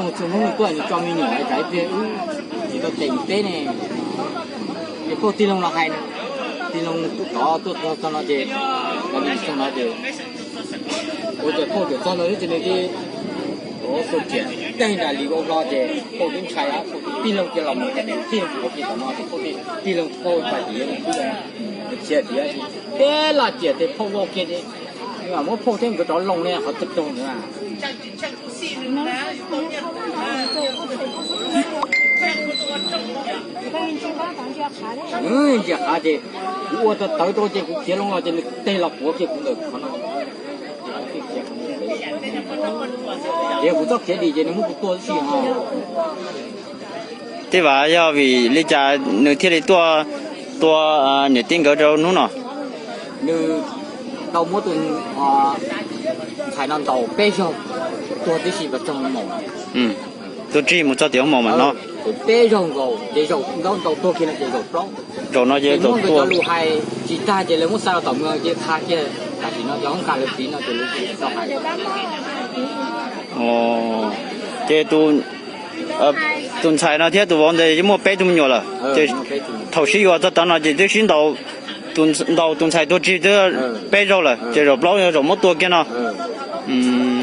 Txog hnub nws tuaj nws tso me nyuam tsam ib pliag wb tsis tau teem teb ne. Ces phauj tij laug los hais, tij laug tuaj txog no ces, los nws txog no ces, ua cas phauj tuaj txog no ces nws thiaj, ua xu riam tej nram li ua hlo ces phauj twb ntshai, phauj tij laug cia los mus ces nws tij laug ua kiag tom no ces phauj tij laug phauj pais tim, nws khiav tias, teb los ciam tes phauj ua kiag ces, nws mam muab phauj thiab nkawd rov loo li qhov tag rau ntawd. Ntsia qav ces kuv ua tawv tawv rau ces kuv khiav loo los ces nws teg los puav kiag kuv ntawm qhov no. Ces kuv txoj khiav dim ces nws muab kuv tua tib si ho. Tej vas yog vim li cas nws thiaj li tuaj tua niam tij nkawd rau hnub no? Nws tau muab tus ntxhais no ntaus peb zaug, tuag tib si pas txog maum. Tuag tsis mus txog tim hoob maum mas no. Peb zaug nkaus ces zaum ntaus tuag kiag no ces zaum plaub. Zaum no ces muab nkawd cov lus hais tsis tag ces lawv muab xa los tom mus ces qha kiag tam sim no cov hoob kas lawv piv no ces lawv tsis tau hais. Ces tus ntxhais no thiab tus vauv ntawd yeej muaj peb tug me nyuam lawm ces thaum sib yuav txog tav no ces twb sib ntaus, ntaus tus ntxhais tuag tsis twb peb zaug lawm ces zaum plaub yog zaum muab tua kiag no.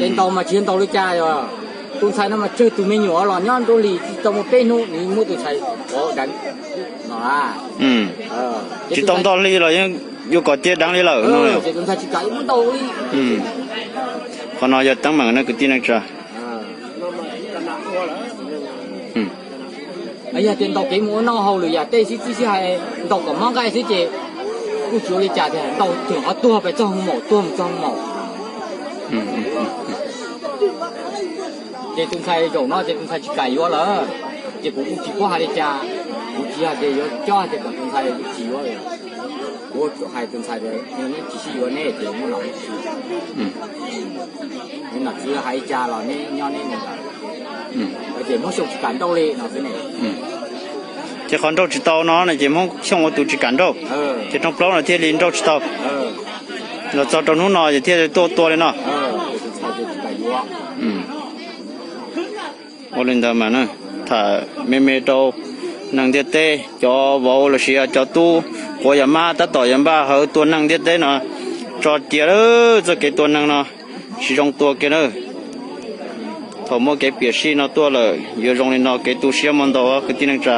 Ces ntaus mas tsis yog ntaus li cas, tus ntxhais no mas tsawg tus me nyuam los nyob nruab hlis tsis tau muaj peb hnub nws muab tus ntxhais deev no. Tsis tau ntau hli los yeej yuav kom cia deev li lawm no. Ces tus ntxhais tsis kam muab ntaus li. Qhov no yog teeb meem no kwv tij neej tsa. Yog tias ntaus kev mus ua noj haus lwm yam tej sib txib sib hais ntaus kom mob nqaij xwb ces kuj tsis ua li cas tias ntaus tseem qhov tuag pes txog hoo maum, tuag mus txog hoo maum. Ces tus ntxhais zaum no ces tus ntxhais tsis kam yuav lawm, ces kuv kuj tsis paub hais li cas, kuv tsis hais tias yuav cob hais tias kom tus ntxhais tsis yuav, kuv hais tus ntxhais tias neb tsis sib yuav neb ces muab nom tsis, nom tsis hais li cas los neb nyob neb ntawd, ces Hmoob Xyooj tsis kam nrauj li no xwb ne. Ces qhov nrauj tsis tau no ces Hmoob Xyooj ua tus tsis kam nrauj, ces rooj plaub no thiaj li nrauj tsis tau. Los txog rau hnub no ces thiaj tuaj tua li no. Ua li ntawd mas na, tham me me rau neeg ntiaj teb, cov vauv los sis cov tub quav yam mab tab tom yuav npaj hawv tua neeg ntiaj teb no tso cia lawm, txoj kev tua neeg no tsis zoo tua kiag na. Thaum muaj kev piam sij no tuaj lawm yuav zoo li no, kev tu siab muaj ntau kwv tij neej tsa.